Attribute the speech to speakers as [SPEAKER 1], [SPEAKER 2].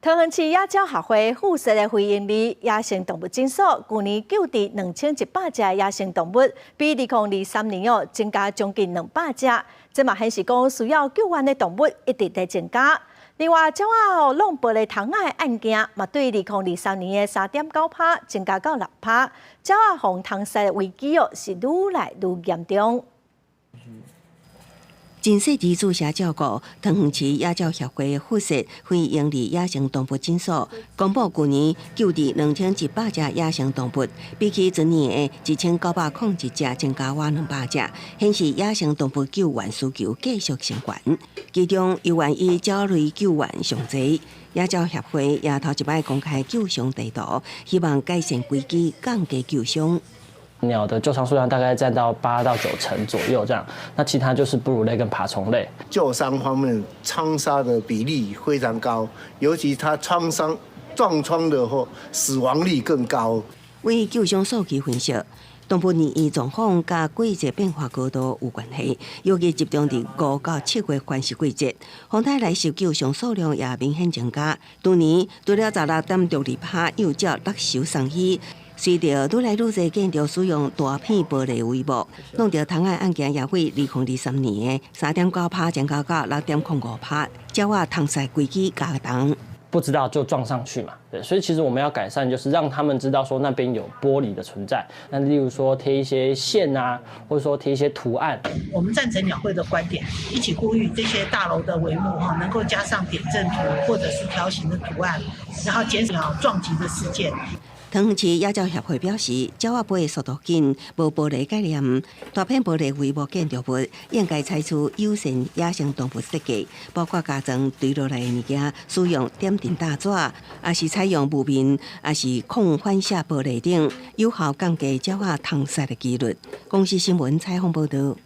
[SPEAKER 1] 桃園市野鳥協會負責的非營利野生動物診所，舊年救治2100隻野生動物，比2023年哦增加將近200隻。這嘛顯示講需要救援的動物一直在增加。另外，鳥仔哦挵玻璃窗仔的案件，嘛對2023年的3.9%增加到6%。鳥仔予窗殺的危機哦是愈來愈嚴重。
[SPEAKER 2] 真細緻注射照顧，桃園市野鳥協會負責非營利野生動物診所公布，舊年救治2100隻野生動物，比起前年的1901隻增加倚200隻，顯示野生動物救援需求繼續升懸。其中，猶原以鳥類救援上濟。野鳥協會也頭一擺公開救傷地圖，希望改善危機，降低救傷。
[SPEAKER 3] 鳥的救傷數量大概佔到8到9成左右，這樣。那其他就是哺乳類跟爬蟲類。
[SPEAKER 4] 救傷方面，窗殺的比例非常高，尤其它窗傷撞窗的話，死亡率更高。
[SPEAKER 2] 為救傷數據分析，動物染疫狀況佮季節變化高度有關係，尤其集中佇5到7月繁殖季節，風颱來襲救傷數量也明顯增加。去年除了16.62%幼鳥落岫送醫。隨著愈來愈濟建築使用大片玻璃帷幕，弄著窗仔案件也會2023年的3.9%增加到6.05%，鳥仔窗殺危機加重。
[SPEAKER 3] 不知道就撞上去嘛，對，所以其實我們要改善，就是讓他們知道說那邊有玻璃的存在。那例如說貼一些線啊，或者說貼一些圖案。
[SPEAKER 5] 我們贊成鳥會的觀點，一起呼籲這些大樓的帷幕哈，能夠加上點陣圖或者是條形的圖案，然後減少撞擊的事件。
[SPEAKER 2] 桃園市野鳥協會表示，鳥仔飛的速度緊，無玻璃概念，大片玻璃帷幕建築物應該採取友善野生動物設計，包括加裝墜落來的物件，使用點陣搭紙，抑是採用霧面，抑是抗反射玻璃等，有效降低鳥仔窗殺的幾率。公視新聞採訪報導。